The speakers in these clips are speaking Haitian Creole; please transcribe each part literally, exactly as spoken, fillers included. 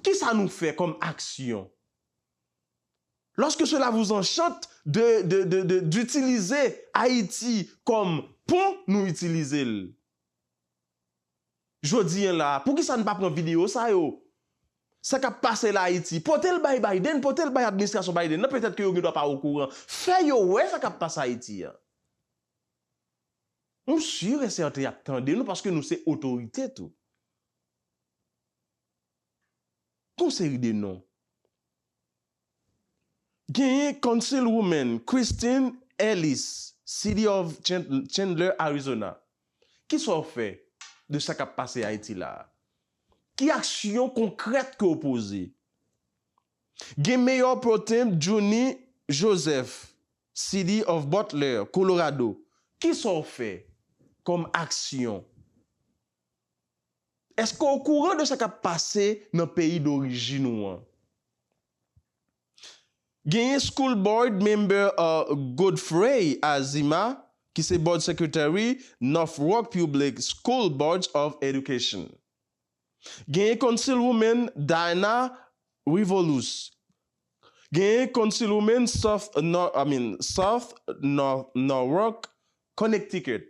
Kisa nou fè kòm aksyon? Lorsque cela vous enchante de, de, de, de, d'utiliser Haïti comme pont, nou itilize l. Jodi a la, poukisa n pa pran videyo sa yo? Sa k ap pase la Ayiti, pote l bay Biden, pote l bay administrasyon Biden nan, petèt ke yo gen dwa pa okouran. Fè yo wè sa k ap pase Ayiti a. M si e sèten y ap tande nou paske nou se otorite tou. Gon seri de non. Genyen Councilwoman Christine Ellis, City of Chan- Chandler, Arizona. Kisa w fè de sa k ap pase Ayiti la a? Ki aksyon konkrèt ke w poze? Gen Mayor Pro Tem Johnny Joseph, City of Butler, Colorado. Kisa w fè kòm aksyon? Èske w okouran de sa k ap pase nan peyi dorijin ou an? Genyen School Board Member uh, Godfrey Azima, ki se Board Secretary, Norwalk Public School Board of Education. Genyen Councilwoman Diana Revolus. Genyen Councilwoman South, Nor, I mean, South Nor, Norwalk, Connecticut.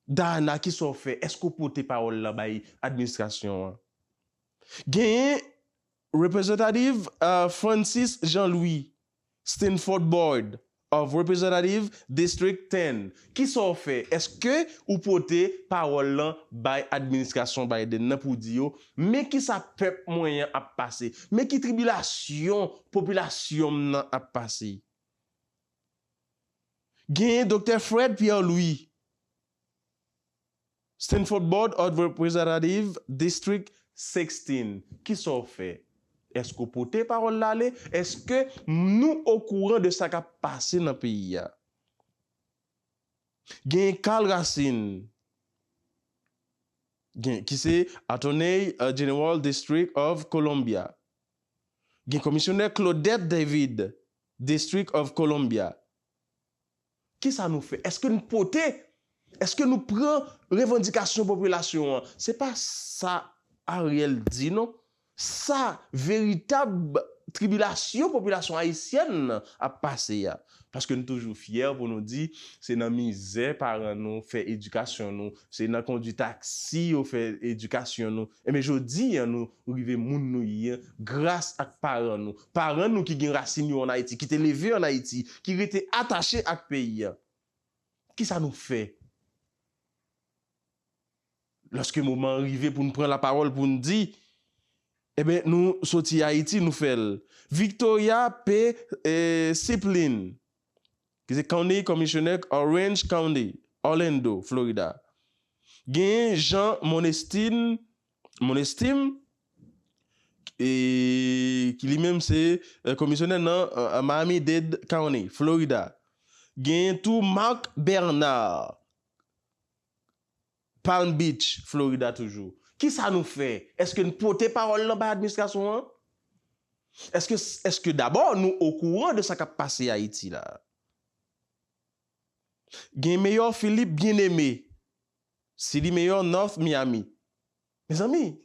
Diana, kisa w fè? Èske w pote pawòl la bay administrasyon an? Genyen Representative uh, Francis Jean Louis, Stanford Board of Representative District ten. Kisa w fè? Èske ou pote pawòl lan bay administrasyon Biden nan pou di yo, men kisa pèp mwen an ap pase, men ki tribilasyon popilasyon m nan ap pase? Genyen Doktè Fred Pierre Louis, Stanford Board of Representative District sixteen. Kisa w fè? Èske w pote pawòl la ale? Èske nou okouran de sa k ap pase nan peyi a? Genyen Carl Racine, gen, ki se Attorney uh, General District of Columbia. Gen Komisyonè Claudette David, District of Columbia. Kisa nou fè? Èske nou pote? Èske nou pran revandikasyon popilasyon an? Se pa sa Ariel di non. Sa veritab tribilasyon popilasyon ayisyèn nan ap pase a. Paske nou toujou fyè pou nou di se nan mizè paran nou fè edikasyon nou, se nan kondi taksi yo fè edikasyon nou. Enben jodi a nou rive moun nou ye an gras ak paran nou. Paran nou ki gen rasin yo ann Ayiti, ki te leve ann Ayiti, ki rete atache ak peyi a. Kisa nou fè? Lòske moman an rive pou n pran lapawòl pou n di, enben, nou soti Ayiti, nou fè l. Victoria P. eh, Siplin, ki se County Commissioner Orange County, Orlando, Florida. Genyen Jean Monestin, Monestin, e, ki li menm se eh, komisyonè nan eh, Miami-Dade County, Florida. Genyen tou Marc Bernard, Palm Beach, Florida toujou. Kisa nou fè? Èske n pote pawòl lan bay administrasyon an? Èske, èske dabò nou okouran de sa k ap pase Ayiti la? Gen Meyè Philippe Bien-Aimé, City Mayor North Miami. Mezanmi,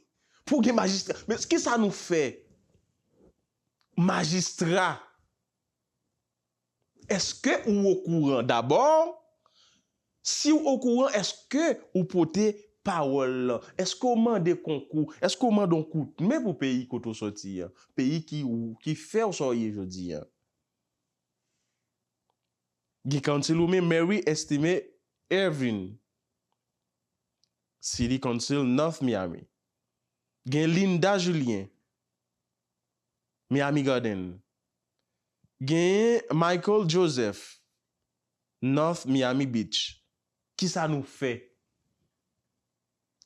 pou gen majistra, men kisa nou fè? Majistra, èske ou okouran dabò? Si w okouran, èske ou pote pawòl lan? Èske w mande konkou? Èske w mande yon kout men pou peyi kote w soti an? Peyi ki, ki fè w sa w ye jodi an. Gen Councilwoman Mary Estimé Ervin, City Council North Miami. Gen Linda Julien, Miami Garden. Gen Michael Joseph, North Miami Beach. Kisa nou fè?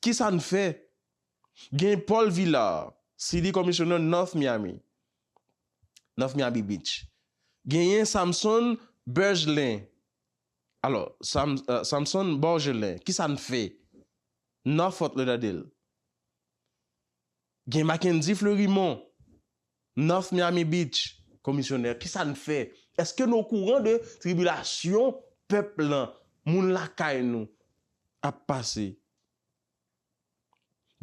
Kisa n fè? Gen Paul Villard, City Commissioner North Miami, North Miami Beach. Genyen Samson Bergelin. Alò, Sam, uh, Samson Bergelin, kisa n fè? North Fort Lauderdale. Gen Mackenzie Fleurimond, North Miami Beach, komisyonè. Kisa n fè? Èske nou okouran de tribilasyon pèp lan, moun lakay nou ap pase?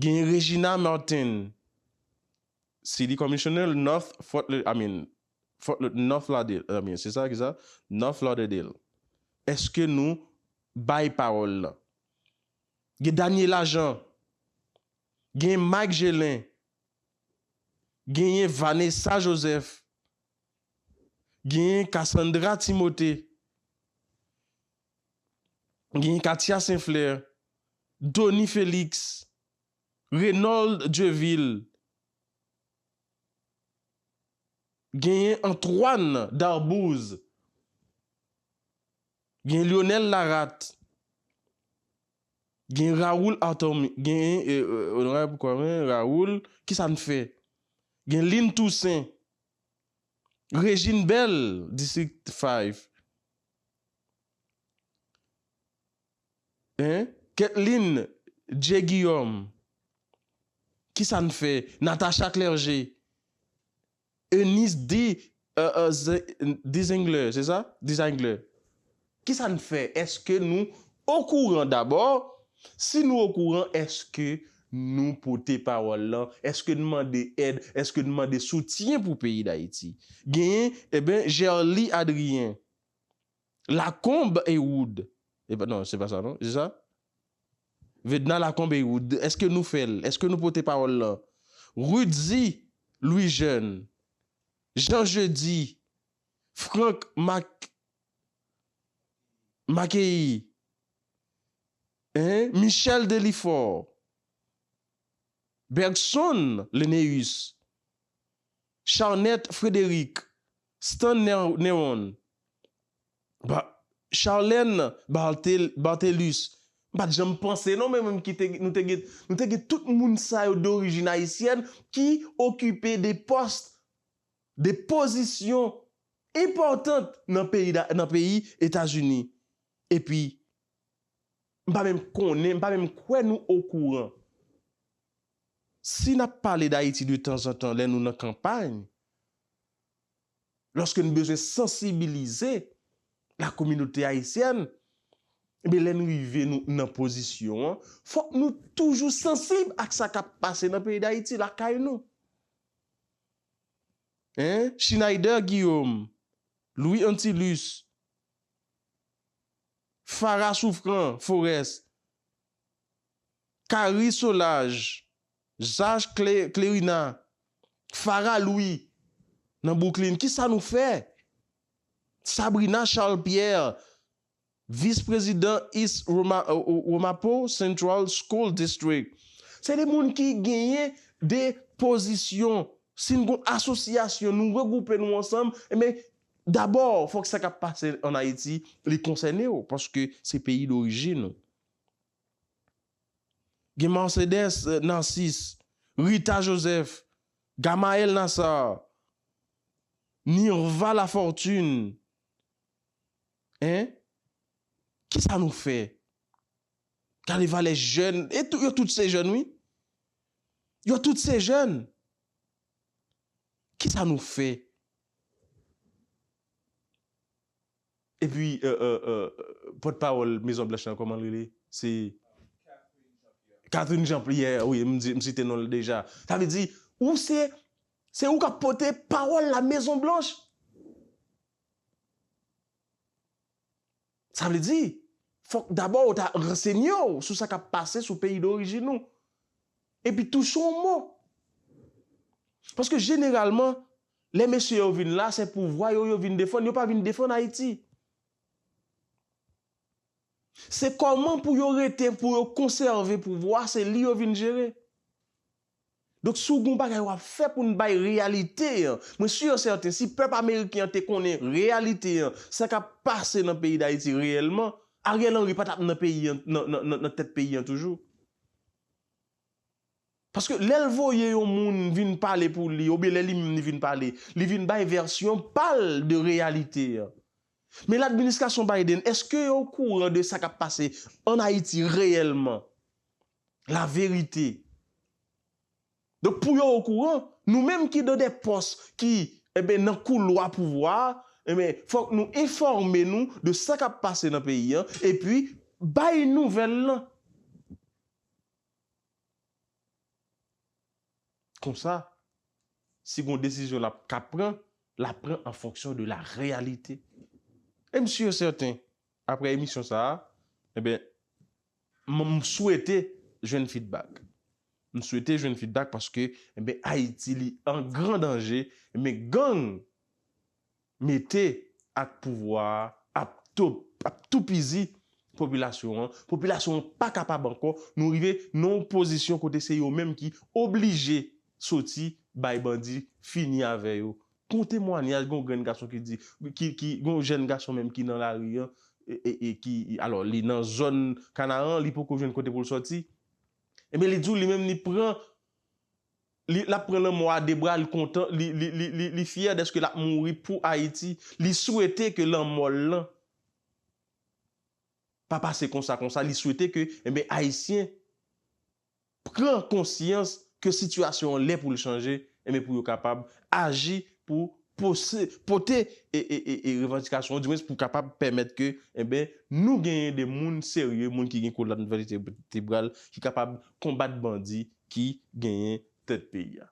Gen Regina Martin, City Commissioner North Fort, I mean, Fort, North Lauderdale, I mean, se sa ki sa? North Lauderdale. Èske nou bay pawòl lan? Gen Daniela Jean, gen Mike Gelin, genyen Vanessa Joseph, genyen Cassandra Timothée, genyen Katia Saint-Fleur, Donny Félix, Reynold Dieuville, genyen Antoine Darbouze, gen Lionel Laratte, gen Raoul Artormi, gen eh, eh, onorab kòman Raoul, ki sa n fè? Gen Lynn Toussaint, Régine Bell, District five, hein? Kathleen J. Guillaume, ki sa n fè? Natacha Clergé, Eunice D. Uh, uh, Dzingler, se sa? Dzingler. Ki sa n fè? Èske nou okouran dabò? Si nou okouran, èske nou pote pawòl lan? Èske n mande èd? Èske n mande soutyen pou peyi Dayiti? Genyen, eben, Gerly Adrien, Lacombe Heywood. Eben, non, se pa sa, non? Se sa? Vedna Lacombe Heywood, èske nou fè l? Èske nou pote pawòl lan? Rudy Louis Jeune, Jean Jeudi, Franck Mac, Maqueyi, hein? Michel Delifort, Bergson Leneus, Charnette Frédéric, Stan Néron, Charlène Barthélus. M pa t janm panse non, men menm ki te, nou te gen, nou te gen tout moun sa yo dorijin ayisyèn ki okipe de pòs, de pozisyon enpòtan nan peyi, nan peyi Etazini. Epi, m pa menm konnen, m pa menm kwè nou okouran. Si n ap pale Dayiti de tanzantan lè nou nan kanpay, lòske n bezwen sansibilize la kominote ayisyèn, ebyen lè n rive nou nan pozisyon an, fòk nou toujou sansib ak sa k ap pase nan peyi Dayiti, lakay nou. Hein? Schneider Guillaume, Louis Antilus, Farah Souffrant Forest, Carrie Solages, Zach Clé, Clérina, Farah Louis nan Brooklyn. Ki sa nou fè? Sabrina Charles Pierre, vis prezidan East Roma, Ramapo Central School District. Se de moun ki genyen de pozisyon. Si n gon asosyasyon, nou regwoupe nou ansanm, men dabò, fòk sa k ap pase ann Ayiti, li konsène w, paske se peyi dorijin ou. Gen Mercedes Narcisse, Rita Joseph, Gamaël Nassar, Nirva Lafortune. Hein? Ki sa nou fè? Gade valè jèn. E tou, yo tout se jèn, wi. Yo tout se jèn. Ki sa nou fè? Epi, euh, euh, euh, pòtpawòl Mezon Blanch lan, kòman l rele? Se Catherine Jean-Pierre, wi, m di, m site non l deja. Sa vle di, ou se, se ou k ap pote pawòl la Mezon Blanch. Sa vle di, fòk dabò ou ta ransenye w sou sa k ap pase sou peyi dorijin ou. Epi touche yon mo. Paske jeneralman, lè mesye yo vin la, se pouvwa yo, yo vin defann, yo pa vin defann Ayiti. Se kòman pou yo rete, pou yo konsève pouvwa, se li yo vin jere. Donk, si w gen yon bagay w ap fè pou n bay reyalite an, mwen si e sèten, si pèp ameriken an te konnen reyalite an, sa k ap pase nan peyi Dayiti reyèlman, Ariel Henry pa t ap nan peyi an, nan, nan, nan, nan tèt peyi an toujou. Paske lè l voye yon moun vin pale pou li, oubyen lè li menm li vin pale, li vin bay vèsyon pa l de reyalite an. Men ladministrasyon Biden, èske yo okouran de sa k ap pase ann Ayiti reyèlman? Laverite. Donk, pou yo okouran, nou menm ki nan de pòs ki, enben, nan koulwa pouvwa a, enben, fòk nou enfòme nou de sa k ap pase nan peyi an, epi bay nouvèl lan. Konsa, si gon desizyon l ap ka pran, l ap pran an fonksyon de la réalité. E m si e sèten, apre emisyon sa a, enben, m, m swete jwenn feedback. M swete jwenn feedback paske, enben, Ayiti li an gran danje, enben, gang mete ak pouvwa a ap tou, ap toupizi popilasyon an. Popilasyon an pa kapab ankò. Nou rive nan yon pozisyon kote se yo menm ki oblije soti bay bandi fini avè yo. Gon temwanyaj, gon grenn gason ki di, ki, ki, gon jèn gason menm ki nan lari an, e, e, e ki, alò, li nan zòn Kanaran, li poko jwenn kote pou l sòti. Ebyen, li di w li menm li pran, li, l ap pran lanmò a de bra, li kontan, li, li, li, li, li fyè dèske l ap mouri pou Ayiti. Li swete ke lanmò l lan pa pase konsa, konsa. Li swete ke, enben, Ayisyen pran konsyans ke sitiyasyon an lè pou l chanje, enben, pou yo kapab aji pou pose, pote e, e, e, e revandikasyon, dimwens pou kapab pèmèt ke, enben, nou genyen de moun serye, moun ki gen kolòn vètebral, ki kapab konbat bandi ki genyen tèt peyi a.